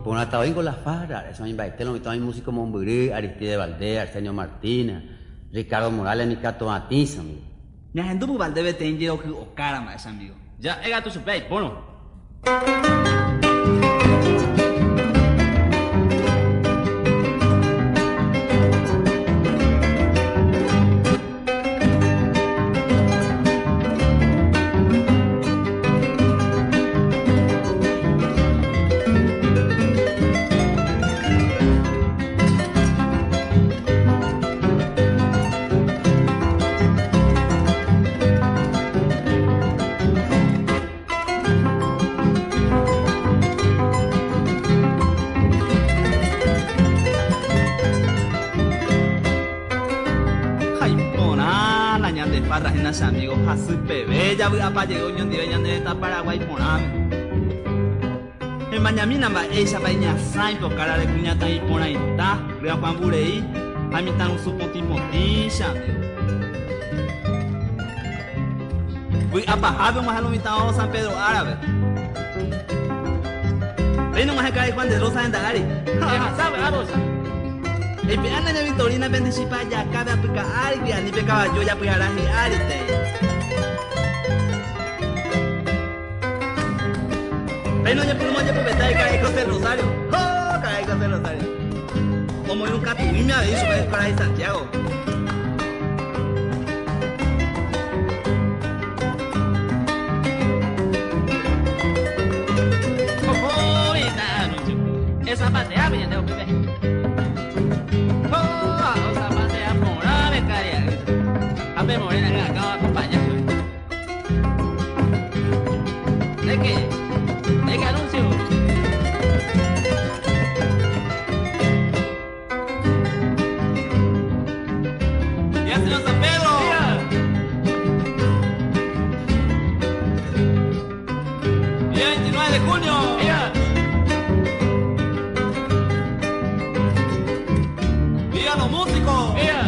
Iporãta oĩngo la farra, eso oĩmbaite lo mitã oĩ músico mombyry, Aristide Valdez, Arsenio Martínez, Ricardo Morales ni katu atĩcha, amigo. Ñahendúpy Valdez peteĩ jeroky okára mba'e che amigo. Ja'e katu chupe aipórõ. Ha iporã la ñande farra hína che amigo, hasy peve javy'apa jey oñondive ñane retã Paraguái porãme. Emañamína mba'éichapa iñasãi ko kárare kuñataĩ porãita, ryakuãmburei ha mitãrusu potĩ potĩ che amigo. Vy'apahápe og̃uahẽ lo mitã oho San Pedro árape. Péina og̃uahẽ karai Juan de Rosa henda ári. Ehasa vy'a rosa. Eipe'ána ña Victorina pende chipa ajakápe apyka árigui ani pe kavaju ojapyhara hi'ári tei. Péina oñepyrũma ojepopeta karai José Rosario. Ho, karai José Rosario. Omoirũkatuĩme avei chupe karai Santiago. Esapateápe ñande upépe. Ho, osapatea porãve karia'y. Ha pe morena hykãva acompaña chupe. ¿De qué? ¿De qué anuncio? ¡Ya, señor San Pedro! ¡Día 29 de junio! ¡Mira! ¡Viva los músicos! ¡Mira!